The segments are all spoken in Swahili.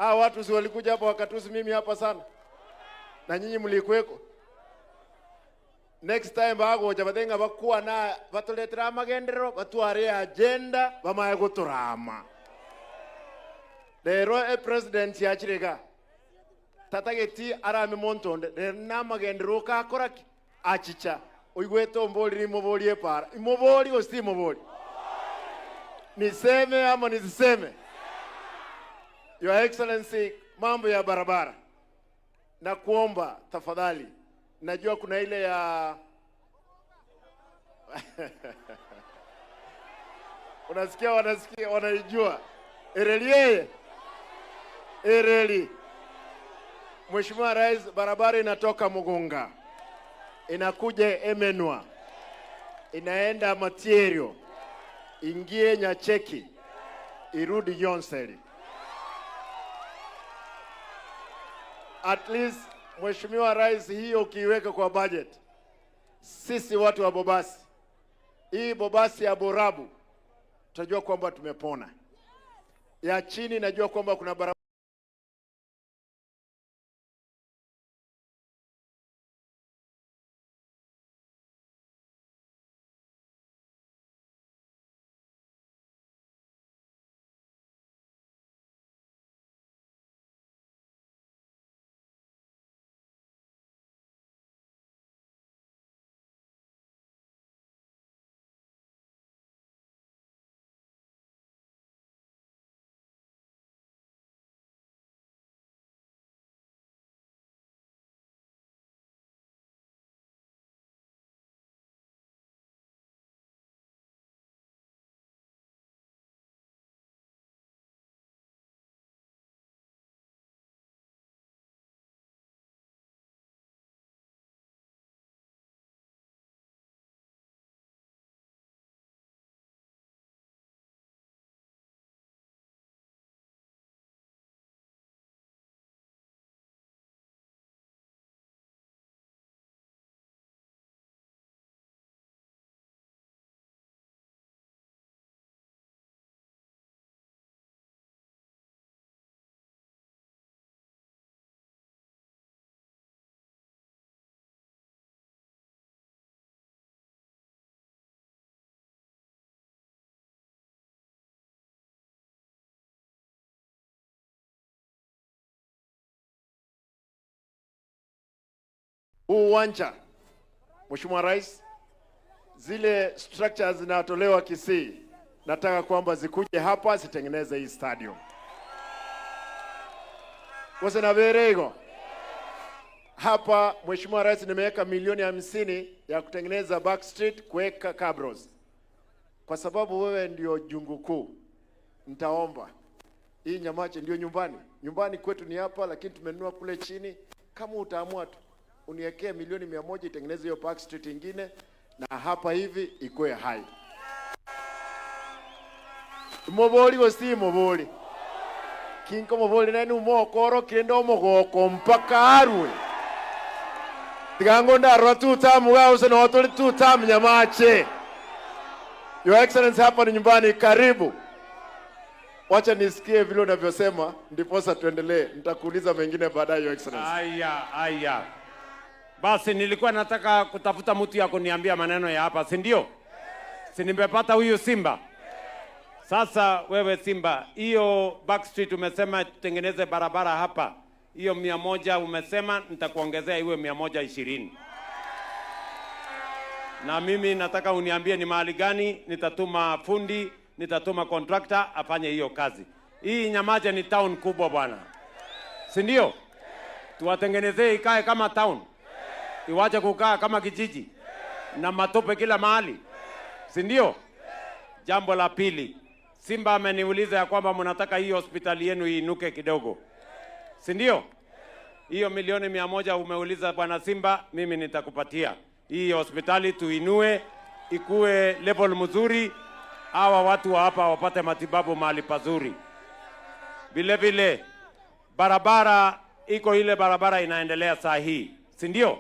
Hawa watu si walikuja hapa wakatusi mimi hapa sana, na nyinyi mlikuweko. Next time bagocha bathenga bakwana batuletera amagenderero batware agenda bamaye guturama. Rero e president yachirega tatageti arame montonde rero namagenderero kakoraki achicha oigwete ombori nimobori epara imobori gose timobori. Niseme ama nisiseme? Your Excellency, mambo ya barabara na kuomba tafadhali, najua kuna ile ya unasikia, wanasikia, wanaijua ereli yeye ereli. Mheshimiwa Rais, barabara inatoka Mugunga inakuja Emenwa inaenda Matierio ingie Nyacheki irudi Yonseri. At least Mheshimiwa Rais, hiyo ukiiweka kwa budget, sisi watu wa Bobasi, hii Bobasi ya Borabu tutajua kwamba tumepona. Ya chini najua kwamba kuna barabara huu uwanja. Mheshimiwa Rais, zile structures zinatolewa Kisii, nataka kwamba zikuje hapa zitengeneze hii stadium. Kose na berego hapa. Mheshimiwa Rais, nimeweka milioni 50 ya kutengeneza back street, kuweka cabros. Kwa sababu wewe ndio jungu kuu, nitaomba hii Nyamache ndio nyumbani. Nyumbani kwetu ni hapa, lakini tumenunua kule chini. Kama utaamua tu uniwekee milioni 100 itengeneze hiyo Park Street ingine na hapa hivi ikuwe hai. Moboli gosi moboli kinko moboli nani umokoro kendo omogoko mpaka arwe tigango ndarora tutamu gause no tuli tutamu Nyamache. Your Excellency, hapa ni nyumbani, karibu. Wacha nisikie vile unavyosema ndiposa tuendelee. Nitakuuliza mengine baadaye, Your Excellency. Aya, aya. Basi nilikuwa nataka kutafuta mtu ya kuniambia maneno ya hapa, si ndio? Si nimepata huyu Simba. Sasa wewe Simba, hiyo back street umesema tutengeneze barabara hapa, hiyo 100 umesema nitakuongezea iwe 120. Na mimi nataka uniambie ni mahali gani nitatuma fundi, nitatuma contractor afanye hiyo kazi. Hii Nyamache ni town kubwa bwana, si ndio? Tuwatengenezee ikae kama town, iwache kukaa kama kijiji na matope kila mahali, si ndio? Jambo la pili, Simba ameniuliza ya kwamba mnataka hii hospitali yenu iinuke kidogo, si ndio? Hiyo milioni 100 umeuliza bwana Simba, mimi nitakupatia hii hospitali tuinue, ikue level mzuri, hawa watu wa hapa wapate matibabu mahali pazuri. Vile vile barabara iko ile barabara inaendelea saa hii, si ndio?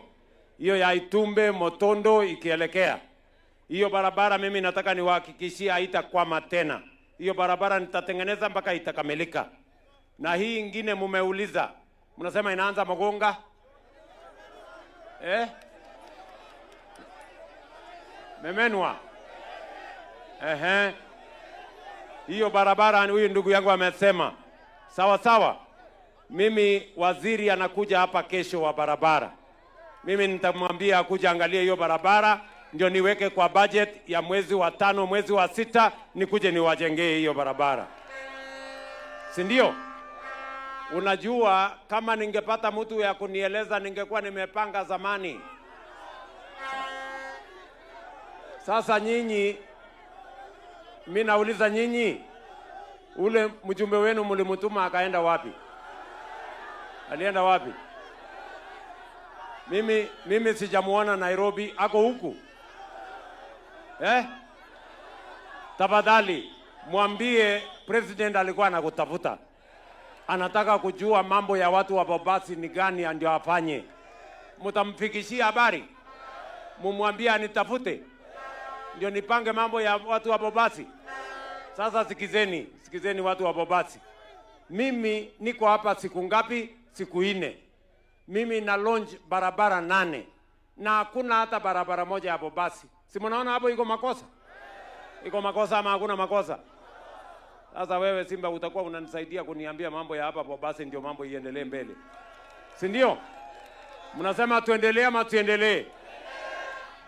Hiyo ya Itumbe Motondo ikielekea hiyo barabara, mimi nataka niwahakikishie haitakwama tena. Hiyo barabara nitatengeneza mpaka itakamilika. Na hii ingine mumeuliza, mnasema inaanza Mogonga, eh? Memenwa. Ehe. Hiyo barabara huyu ndugu yangu amesema sawa sawa. Mimi waziri anakuja hapa kesho wa barabara, mimi nitamwambia akuja angalie hiyo barabara, ndio niweke kwa budget ya mwezi wa 5, mwezi wa 6, nikuje niwajengee hiyo barabara, si ndio? Unajua, kama ningepata mtu ya kunieleza ningekuwa nimepanga zamani. Sasa nyinyi, mimi nauliza nyinyi, ule mjumbe wenu mlimtuma akaenda wapi? Alienda wapi? Mimi sijamuona Nairobi, ako huku. Eh? Tafadhali mwambie president alikuwa anakutafuta. Anataka kujua mambo ya watu wa Bobasi ni gani ndio afanye. Mtamfikishia habari? Mumwambie anitafute ndio nipange mambo ya watu wa Bobasi. Sasa sikizeni, sikizeni watu wa Bobasi. Mimi niko hapa siku ngapi? Siku 4. Mimi na launch barabara 8 na hakuna hata barabara moja ya Bobasi. Si mnaona hapo iko makosa? Iko makosa ama hakuna makosa? Sasa wewe Simba utakuwa unanisaidia kuniambia mambo ya hapa Bobasi ndio mambo iendelee mbele. Si ndio? Mnasema tuendelee ama tuendelee?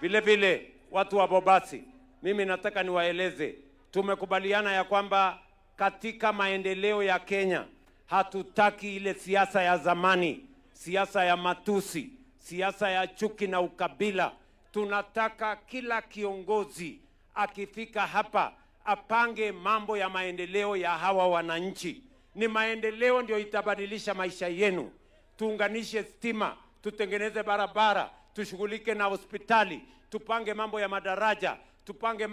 Vile vile watu wa Bobasi, mimi nataka niwaeleze, tumekubaliana ya kwamba katika maendeleo ya Kenya hatutaki ile siasa ya zamani, siasa ya matusi, siasa ya chuki na ukabila. Tunataka kila kiongozi akifika hapa apange mambo ya maendeleo ya hawa wananchi. Ni maendeleo ndio itabadilisha maisha yenu. Tuunganishe stima, tutengeneze barabara, tushughulike na hospitali, tupange mambo ya madaraja, tupange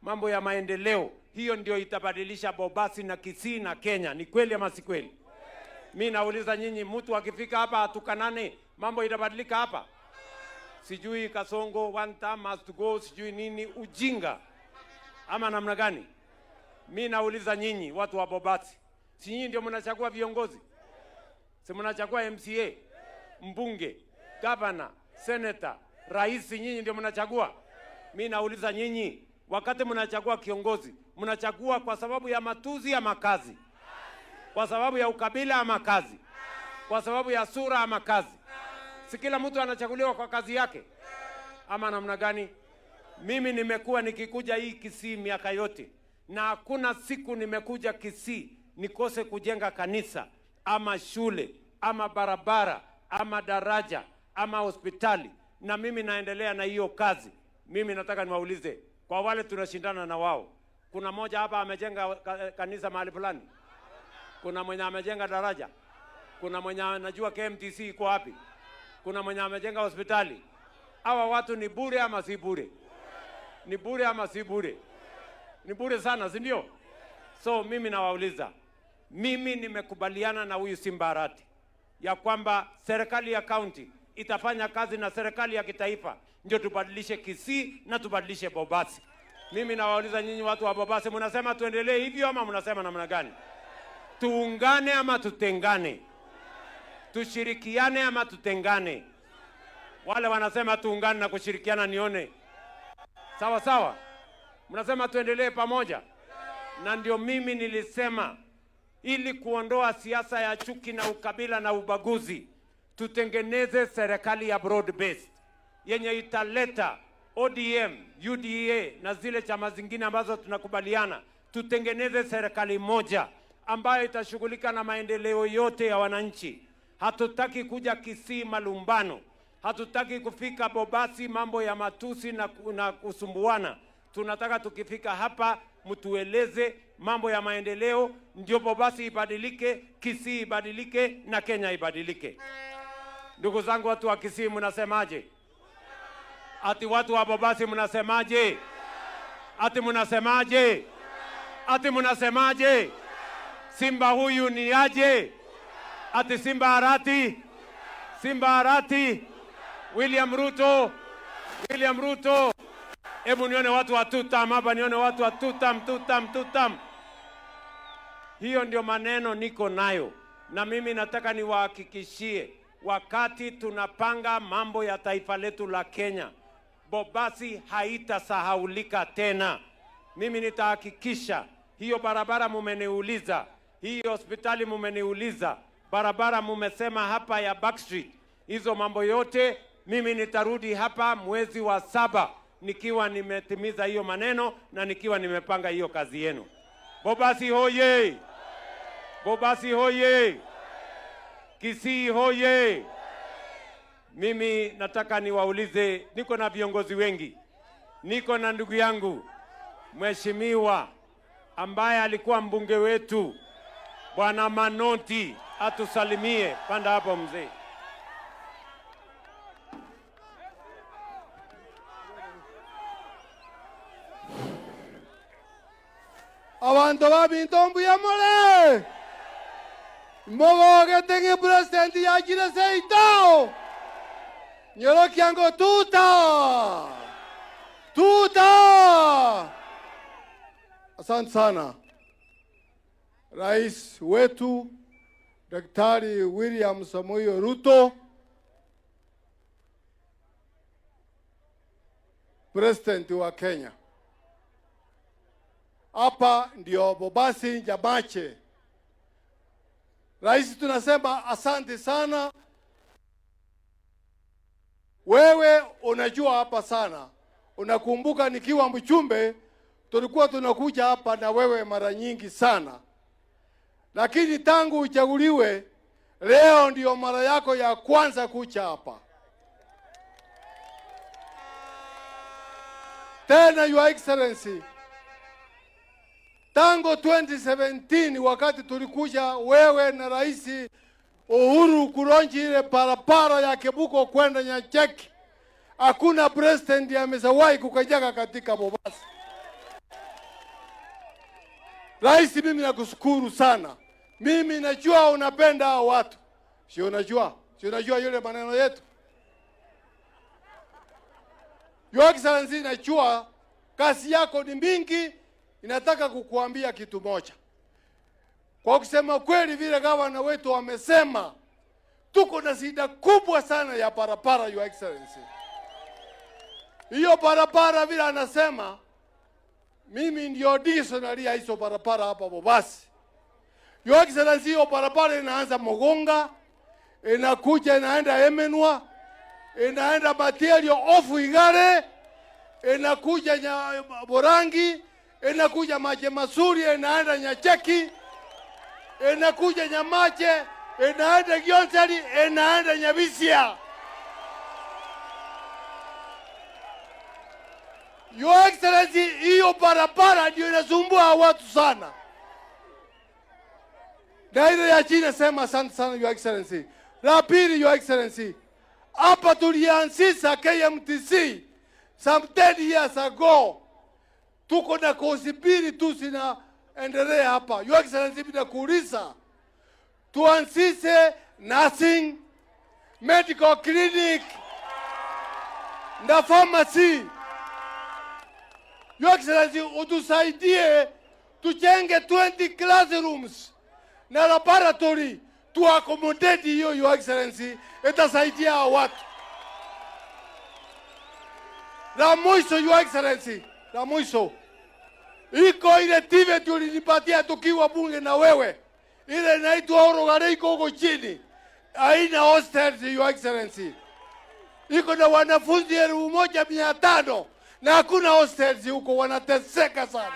mambo ya maendeleo. Hiyo ndio itabadilisha Bobasi na Kisii na Kenya. Ni kweli ama si kweli? Mimi nauliza nyinyi, mtu akifika hapa atukanane, mambo itabadilika hapa? Sijui Kasongo one time must go, sijui nini, ujinga ama namna gani? Mimi nauliza nyinyi watu wa Bobasi, si nyinyi ndio mnachagua viongozi? Si mnachagua MCA, mbunge, governor, senator, rais? Nyinyi ndio mnachagua. Mimi nauliza nyinyi, wakati mnachagua kiongozi, mnachagua kwa sababu ya matuzi ama kazi? Kwa sababu ya ukabila ama kazi? Kwa sababu ya sura ama kazi? Si kila mtu anachaguliwa kwa kazi yake ama namna gani? Mimi nimekuwa nikikuja hii Kisii miaka yote, na hakuna siku nimekuja Kisii nikose kujenga kanisa ama shule ama barabara ama daraja ama hospitali, na mimi naendelea na hiyo kazi. Mimi nataka niwaulize, kwa wale tunashindana na wao, kuna mmoja hapa amejenga kanisa mahali fulani? Kuna mwenye amejenga daraja? Kuna mwenye anajua KMTC iko wapi? Kuna mwenye amejenga hospitali? Hawa watu ni bure ama si bure? Ni bure ama si bure? Ni bure sana, si ndio? So mimi nawauliza, mimi nimekubaliana na huyu Simba Arati ya kwamba serikali ya county itafanya kazi na serikali ya kitaifa ndio tubadilishe Kisii na tubadilishe Bobasi. Mimi nawauliza nyinyi watu wa Bobasi, mnasema tuendelee hivyo ama mnasema namna gani? Tuungane ama tutengane? Tushirikiane ama tutengane? Wale wanasema tuungane na kushirikiana nione. Sawa sawa? Mnasema tuendelee pamoja? Na ndio mimi nilisema ili kuondoa siasa ya chuki na ukabila na ubaguzi, tutengeneze serikali ya broad based yenye italeta ODM, UDA na zile chama zingine ambazo tunakubaliana. Tutengeneze serikali moja ambayo itashughulika na maendeleo yote ya wananchi. Hatutaki kuja Kisii malumbano, hatutaki kufika Bobasi mambo ya matusi na kusumbuana. Tunataka tukifika hapa mtueleze mambo ya maendeleo, ndio Bobasi ibadilike, Kisii ibadilike na Kenya ibadilike. Ndugu zangu watu wa Kisii, mnasemaje? Ati watu wa Bobasi mnasemaje? Ati mnasemaje? Ati mnasemaje? Simba huyu ni aje? Ati Simba Arati? Simba Arati? William Ruto? William Ruto? Hebu nione watu wa tutam hapa, nione watu wa tutam, tutam, tutam. Hiyo ndio maneno niko nayo, na mimi nataka niwahakikishie, wakati tunapanga mambo ya taifa letu la Kenya, Bobasi haitasahaulika tena. Mimi nitahakikisha hiyo barabara mumeniuliza, hii hospitali mumeniuliza, barabara mumesema hapa ya Backstreet, hizo mambo yote mimi nitarudi hapa mwezi wa 7 nikiwa nimetimiza hiyo maneno na nikiwa nimepanga hiyo kazi yenu. Bobasi hoye! Bobasi hoye! Kisii hoye! Mimi nataka niwaulize, niko na viongozi wengi, niko na ndugu yangu mheshimiwa ambaye alikuwa mbunge wetu Bwana Manoti, atusalimie. Panda hapo mzee. Abantu babintombu ya mole mogogete nge president yagire seito nyorokiango tuta tuta. Asante sana Rais wetu Daktari William Samoei Ruto, President wa Kenya. Hapa ndio Bobasi Nyamache. Rais, tunasema asante sana. Wewe unajua hapa sana. Unakumbuka nikiwa mchumbe tulikuwa tunakuja hapa na wewe mara nyingi sana. Lakini tangu uchaguliwe leo ndio mara yako ya kwanza kuja hapa. Tena Your Excellency, tangu 2017 wakati tulikuja wewe na Rais Uhuru kulonji ile barabara ya Kebuko kwenda Nyacheki, hakuna president amezawahi kukanyaga katika Bobasi. Rais, mimi nakushukuru sana. Mimi najua unapenda hao watu. Si unajua? Si unajua yule maneno yetu? Your Excellency, najua kazi yako ni mingi, inataka kukuambia kitu moja. Kwa kusema kweli, vile gavana wetu wamesema, tuko na shida kubwa sana ya barabara, Your Excellency. Hiyo barabara vile anasema, mimi ndio dictionary ya hizo barabara hapa Bobasi. Your Excellency, hiyo barabara inaanza Mogonga, inakuja inaenda Emenwa, inaenda Matielio off Igare, inakuja Borangi, inakuja Mache Masuri, inaenda Nyacheki, inakuja Nyamache, inaenda Gionseri, inaenda Nyabisia. Your Excellency, hiyo barabara ndio inasumbua watu sana. Na ile ya chini nasema asante sana Your Excellency. La pili, Your Excellency, hapa tulianzisha KMTC some 10 years ago. Tuko na kozi mbili tu zinaendelea hapa. Your Excellency, bila kuuliza, tuanzishe nursing, medical clinic na pharmacy. Your Excellency, utusaidie tujenge 20 classrooms na laboratory tu accommodate hiyo. Your Excellency, itasaidia watu. La mwisho, Your Excellency, la mwisho, iko ile TVET ulinipatia tukiwa bunge na wewe, ile inaitwa Orogare, iko huko chini, haina hostels, Your Excellency. Iko na wanafunzi 1,500 na hakuna hostels huko, wanateseka sana.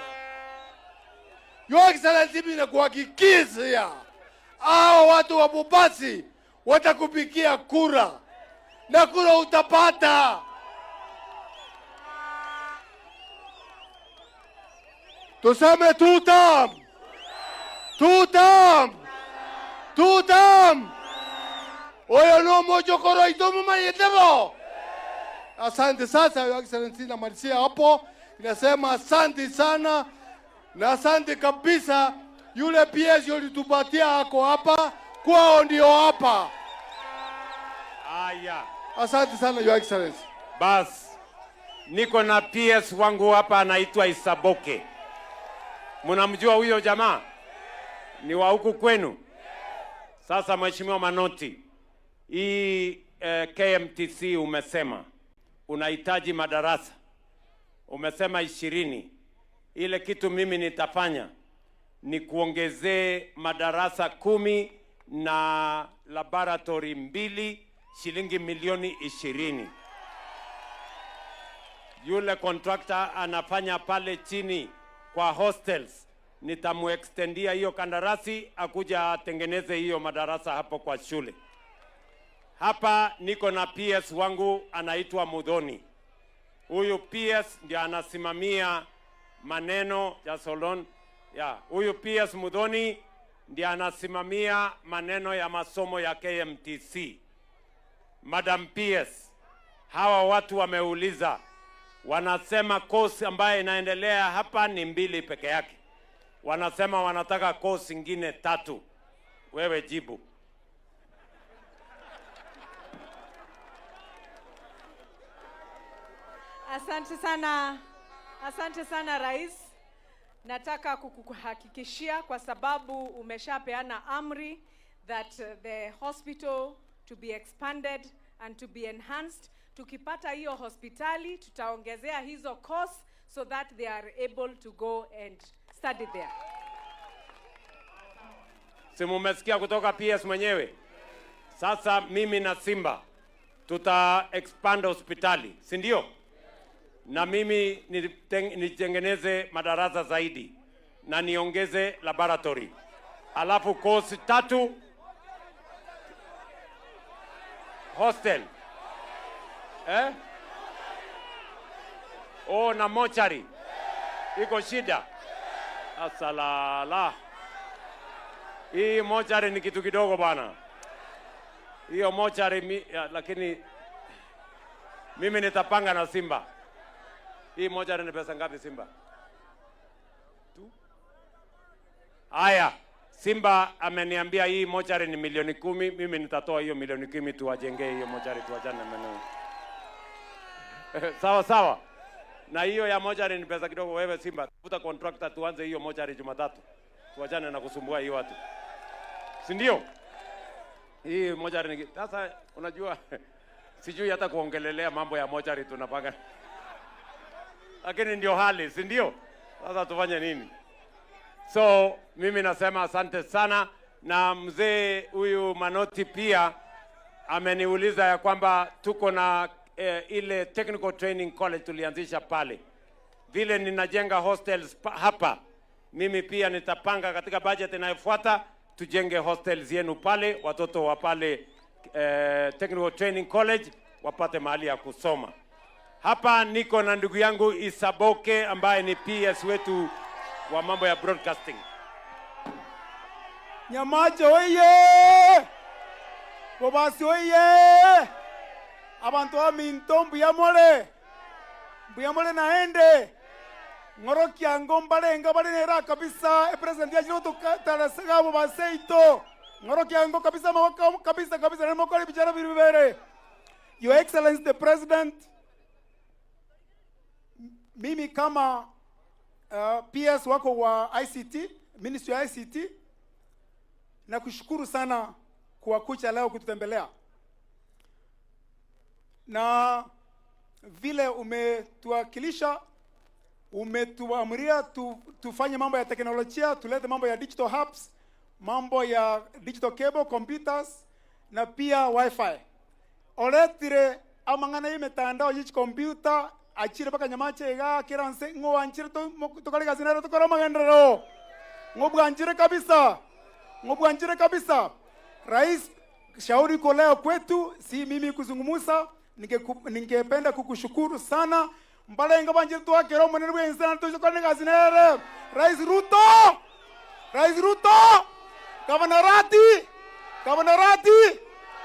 Your Excellency, mimi nakuhakikishia hao watu wa Bobasi watakupigia kura na kura utapata. Tuseme tutam, tutam, tutam. Oyo no mojo koro itomu mayetebo. Asante. Sasa Your Excellency, namalizia hapo, inasema asante sana na asante kabisa. Yule PS ulitupatia ako hapa, kwao ndio hapa. Haya. Asante sana Your Excellency. Bas, niko na PS wangu hapa anaitwa Isaboke. Mnamjua huyo jamaa? Ni wa huku kwenu? Sasa Mheshimiwa Manoti, hii KMTC umesema unahitaji madarasa, umesema 20. Ile kitu mimi nitafanya ni kuongezee madarasa 10 na laboratory 2, shilingi milioni 20. Yule contractor anafanya pale chini kwa hostels, nitamuextendia hiyo kandarasi akuja atengeneze hiyo madarasa hapo kwa shule. Hapa niko na PS wangu anaitwa Muthoni. Huyu PS ndio anasimamia maneno ya Solon. Ya, huyu PS Muthoni ndiye anasimamia maneno ya masomo ya KMTC. Madam PS, hawa watu wameuliza, wanasema course ambayo inaendelea hapa ni 2 peke yake. Wanasema wanataka course ingine 3. Wewe jibu. Asante sana. Asante sana Rais. Nataka kukuhakikishia kwa sababu umeshapeana amri that the hospital to be expanded and to be enhanced. Tukipata hiyo hospitali tutaongezea hizo course so that they are able to go and study there. Si mumesikia kutoka PS mwenyewe? Sasa mimi na Simba tuta expand hospitali, si ndio? Na mimi nitengeneze madarasa zaidi na niongeze laboratory. Alafu course 3 hostel. Oh, na mochari. Iko shida. Asalala. Hii mochari ni kitu kidogo bwana. Hiyo mochari lakini mimi nitapanga na Simba. Hii mochari ni pesa ngapi Simba? Tu? Haya, Simba ameniambia hii mochari ni milioni 10, mimi nitatoa hiyo milioni 10 tuwajengee hiyo mochari, tuachane na maneno. Sawa sawa. Na hiyo ya mochari ni pesa kidogo. Wewe Simba, tafuta contractor tuanze hiyo mochari Jumatatu. Tuachane na kusumbua hii watu. Si ndio? Hii mochari ni sasa unajua sijui hata kuongelelea mambo ya mochari tunapanga. Lakini ndio hali, si ndio? Sasa tufanye nini? So mimi nasema asante sana, na mzee huyu Manoti pia ameniuliza ya kwamba tuko na ile Technical Training College tulianzisha pale. Vile ninajenga hostels hapa, mimi pia nitapanga katika budget inayofuata tujenge hostels yenu pale, watoto wa pale Technical Training College wapate mahali ya kusoma. Hapa niko na ndugu yangu Isaboke ambaye ni PS wetu wa mambo ya broadcasting. Nyamache oye! Bobasi oye! Abantu wa minto mbuyamole. Mbuyamole naende. Ngorokia ngomba lenga bale nera kabisa. E president ya jino tukatarasega bobaseito. Ngorokia ngo kabisa mawaka kabisa kabisa na mokoli bichara biribere. Your Excellency the President, mimi kama PS wako wa ICT, Ministry ya ICT, nakushukuru sana kwa kuja leo kututembelea. Na vile umetuwakilisha, umetuamuria tufanye mambo ya teknolojia, tulete mambo ya digital hubs, mambo ya digital cable, computers, na pia wifi. Oletire amang'ana y'imitandao y'chi computer, achire paka Nyamache iga, kera nse, ng'oanchire tokore gasi nero tokore amagenderero. Ng'obwanchire kabisa. Ng'obwanchire kabisa. Rais, shauri iko leo kwetu, si mimi kuzungumza, ningependa kukushukuru sana. Mbalenga banjire twakera omonene bwense na tokore gasi nere. Rais Ruto! Rais Ruto! Governor Rati! Governor Rati!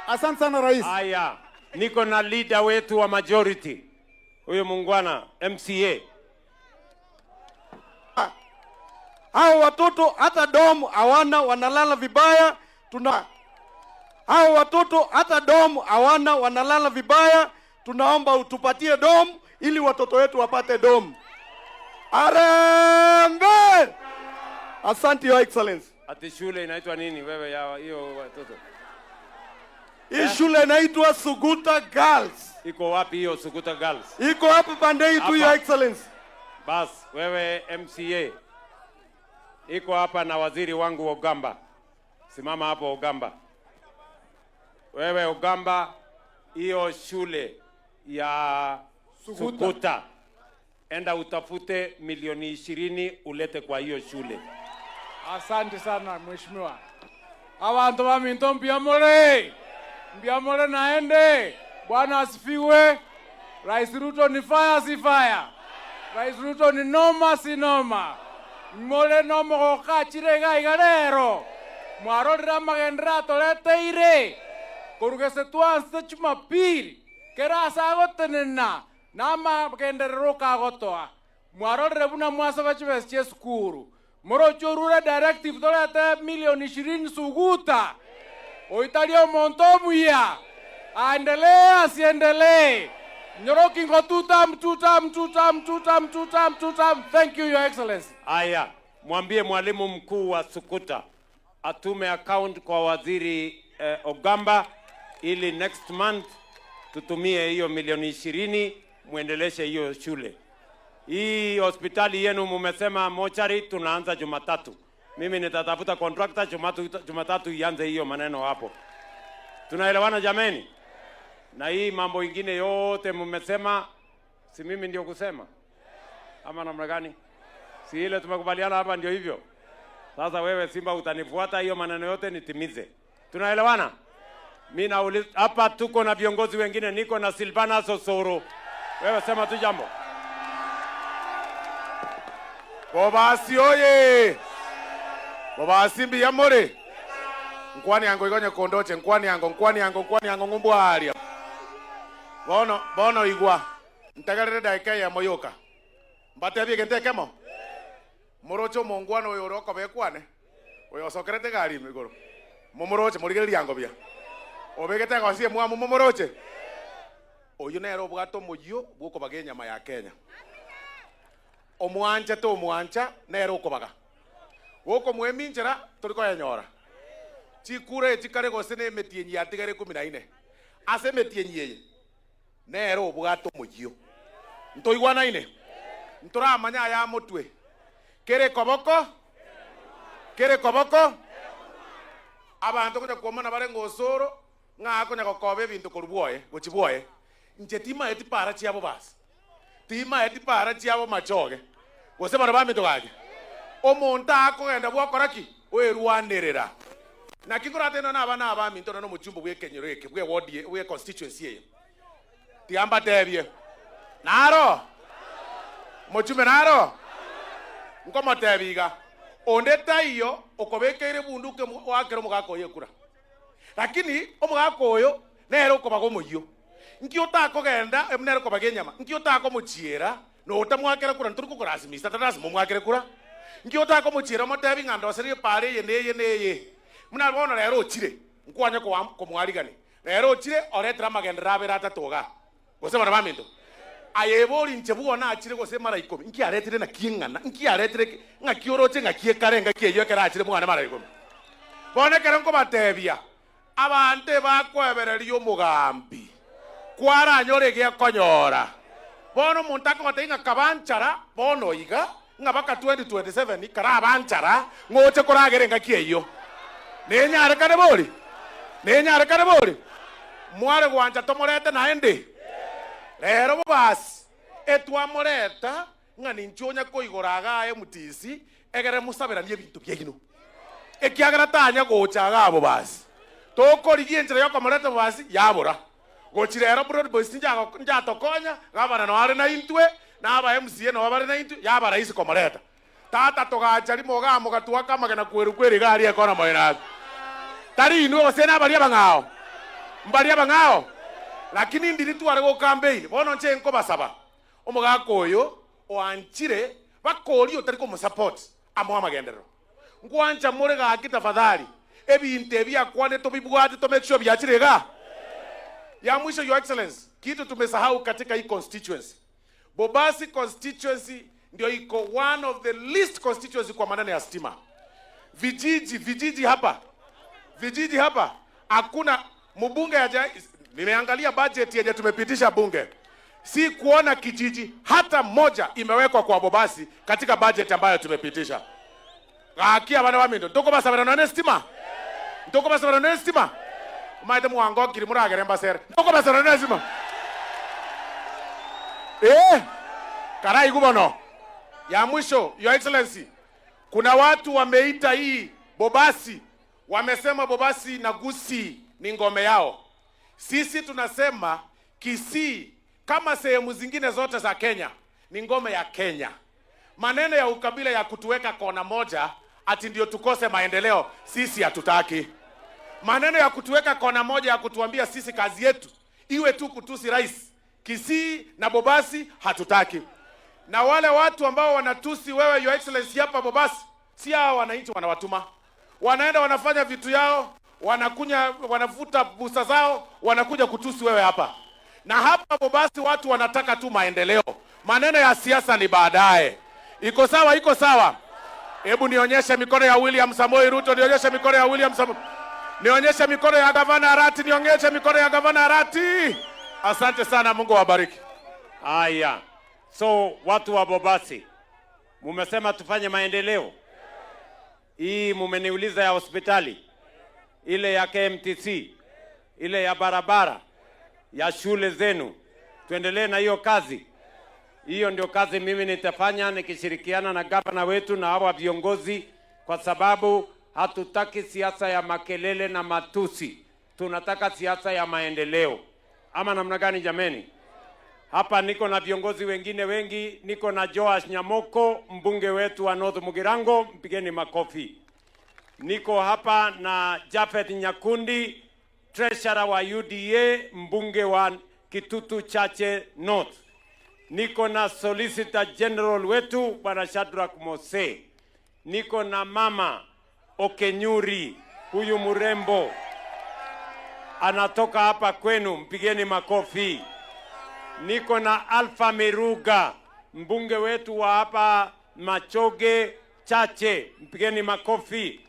Asante sana Rais. Haya, niko na leader wetu wa majority. Huyu muungwana MCA. Hao watoto hata dom hawana, wanalala vibaya. Tuna hao watoto hata dom hawana, wanalala vibaya. Tunaomba utupatie dom ili watoto wetu wapate dom. Harambee! Asante Your Excellency. Ati shule inaitwa nini wewe ya hiyo watoto? Hii shule inaitwa Suguta Girls. Iko wapi hiyo Suguta Girls? Iko hapa pande hii tu, Your Hapa. Excellency. Bas, wewe MCA iko hapa na waziri wangu Ogamba. Simama hapo Ogamba. Wewe Ogamba, hiyo shule ya Suguta, enda utafute milioni 20 ulete kwa hiyo shule. Asante sana mheshimiwa. Abantu baminto, mbiamole, mbiamole naende. Bwana asifiwe. Rais Ruto ni fire, si fire? Rais Ruto ni noma, si noma? Mole nomo gokachire iga iga rero. Mwarorera magendera atoreteire. Korugese twanse Jumapili. Kera ase agotenena na amagenderero kagotoa. Mwarorere buna mwasaba chibesa chia esukuru. Morocho orure directive torete milioni 20 Suguta. Oitari omonto omuya. Aendelee asiendelee? Nyorokingo, tutam, tutam, tutam, tutam, tutam, tutam. Thank you, Your Excellency. Aya, mwambie mwalimu mkuu wa Sukuta atume account kwa waziri Ogamba ili next month tutumie hiyo milioni 20 muendeleshe hiyo shule. Hii hospitali yenu mumesema mochari, tunaanza Jumatatu. Mimi nitatafuta contractor Jumatatu, Jumatatu ianze hiyo maneno hapo. Tunaelewana jameni? Na hii mambo ingine yote mumesema, si mimi ndio kusema ama namna gani? Si ile tumekubaliana hapa ndio hivyo? Sasa wewe Simba utanifuata hiyo maneno yote nitimize. Tunaelewana? Mimi nauliza hapa, tuko na viongozi wengine, niko na Silvana Sosoro. Wewe sema tu jambo. Bobasi oye! Bobasi mbiyamore! Nkwani yango igonye kondoche, nkwani yango, nkwani yango, nkwani yango ngumbwaria. Bono, bono igwa. Ntagarire dakika ya moyoka. Mbatebie gente kemo. Morocho mongwano oyo oroko bekwane. Oyo osokerete gari igoro. Mumoroche murigereria yango bia. Obegete gosie mwamu mumoroche. Oyo nero obwato moyio bwokobaga enyama ya Kenya. Omwancha to omwancha nero okobaga. Goko mweminchera turi koyenyora. Chikura chikare gose ne emetienyi yatigare 14. Ase emetienyi eye nero obwato moyio. Ntoigwanaine. Ntoramanya aya motwe. Kere koboko? Kere koboko? Abantu konya kuomana bare ngosoro ng'a konya gokoba ebinto korwa bwoye gochi bwoye. Inche timaeti para chiabo basi. Timaeti para chiabo machoge. Gose bano baminto gake. Omonto akogenda bwokora ki? Oerwanerera. Naki korateno na abana abaminto no omochumbo bwa ekenyoro eke bwa ward bwa constituency eye. Tiambatebie. Naro. Mochume naro. Nkomotebiga. Onde taiyo okobekeire bunduke wakero omogaka oyo ekura. Lakini omogaka oyo nere okobaga omoyio. Nki otakogenda nere okobaga enyama. Nki otakomochiera no otamwakera kura ntori kokorasimisa tarasima omwakere kura. Nki otakomochiera omotebi ng'a ndoserie pare eye neye neye. Muna bono rero ochire nkwanya komwarigani. Rero ochire oretera amagendera abere atato iga. Gose bana baminto. Aye bori inche bwona achire gose mara 10. Nki aretire na kieng'ana. Nki aretire ng'aki oroche ng'aki ekare ng'aki eywo ekero achire mwana mara 10. Bono ekero nkobatebia abande bakwebereria omogambi kwaranyore giekonyora. Bono omonto akogotebia ng'a kabanchara bono iga ng'a baka 2027 karabanchara ng'oche koragere ng'aki eywo. Nenyarekane bori? Nenyarekane bori? Mware gwancha tomorete naende. Rero bobasi etwamoreta ng'a ninche onya koigora agaye mutisi egere musaberanie ebinto biaino. Ekiagera tanya gocha iga bobasi. Tokorigia enchera yokomoreta bobasi yabora. Gochi rero Broad Boys njatokonya gabana no are na intwe na aba MCA no bare na intwe yaba rahisi komoreta. Tata togacha rimo gamo gatuaka magana kweru kweri gari ekona moina. Tari inwe gose na baria bang'ao. Mbaria bang'ao. Lakini ndiri tware go campaign bono nche nkobasaba. Omogaka oyo oanchire bakori otari komosupport amo amagenderero. Nkwancha more gaki tafadhali. Ebinto ebiakwane tobibwate to make sure biachire iga. Ya mwisho, Your Excellency, kitu tumesahau katika hii constituency. Bobasi constituency ndio iko one of the least constituency kwa maneno ya stima. Vijiji hapa, vijiji hapa hakuna mbunge haja. Nimeangalia budget yenye tumepitisha bunge, si kuona kijiji hata moja imewekwa kwa Bobasi katika budget ambayo tumepitisha. Akia bana wamindo ndoko basabana none stima, ndoko basabana none stima maite muwango kiri muragere mbasere ndoko basabana none stima karai kubono. Ya mwisho, Your Excellency, kuna watu wameita hii Bobasi, wamesema Bobasi na Gusii ni ngome yao. Sisi tunasema Kisii kama sehemu zingine zote za Kenya ni ngome ya Kenya. Maneno ya ukabila ya kutuweka kona moja ati ndio tukose maendeleo, sisi hatutaki. Maneno ya kutuweka kona moja ya kutuambia sisi kazi yetu iwe tu kutusi rais, Kisii na Bobasi hatutaki. Na wale watu ambao wanatusi wewe Your Excellency hapa Bobasi, si hao wananchi wanawatuma, wanaenda wanafanya vitu yao, wanakunya, wanavuta busa zao, wanakuja kutusi wewe hapa. Na hapa Bobasi watu wanataka tu maendeleo, maneno ya siasa ni baadaye. Iko sawa? Iko sawa? Hebu nionyeshe mikono ya William Samoei Ruto, nionyeshe mikono ya William Samoei, nionyeshe mikono ya Gavana Arati, nionyeshe mikono ya Gavana Arati. Asante sana, Mungu awabariki. Haya, so watu wa Bobasi, mumesema tufanye maendeleo. Hii mumeniuliza ya hospitali, ile ya KMTC, ile ya barabara, ya shule zenu, tuendelee na hiyo kazi. Hiyo ndio kazi mimi nitafanya nikishirikiana na gavana wetu na hawa viongozi, kwa sababu hatutaki siasa ya makelele na matusi, tunataka siasa ya maendeleo. Ama namna gani jameni? Hapa niko na viongozi wengine wengi, niko na Joash Nyamoko, mbunge wetu wa North Mugirango, mpigeni makofi. Niko hapa na Jafeth Nyakundi, treasurer wa UDA, mbunge wa Kitutu Chache North. Niko na Solicitor General wetu Bwana Shadrack Mose. Niko na mama Okenyuri, huyu mrembo anatoka hapa kwenu, mpigeni makofi. Niko na Alpha Miruga, mbunge wetu wa hapa Machoge Chache, mpigeni makofi.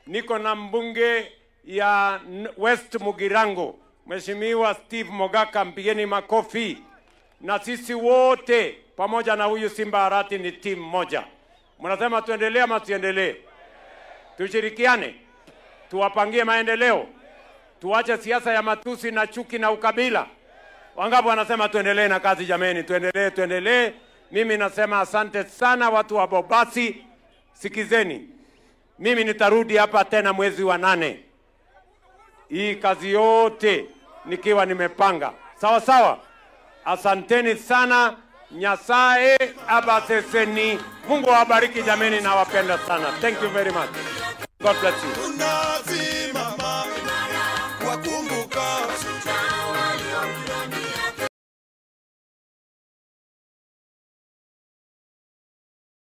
Niko na mbunge ya West Mugirango, Mheshimiwa Steve Mogaka, mpigeni makofi. Na sisi wote pamoja na huyu Simba Arati ni timu moja. Mnasema tuendelee ama tuendelee? Tushirikiane, tuwapangie maendeleo, tuache siasa ya matusi na chuki na ukabila. Wangapi wanasema tuendelee na kazi jameni? Tuendelee, tuendelee. Mimi nasema asante sana watu wa Bobasi. Sikizeni, mimi nitarudi hapa tena mwezi wa 8, hii kazi yote nikiwa nimepanga sawa sawa. Asanteni sana. Nyasaye abaseseni. Mungu awabariki jameni, nawapenda sana. Thank you very much. God bless you.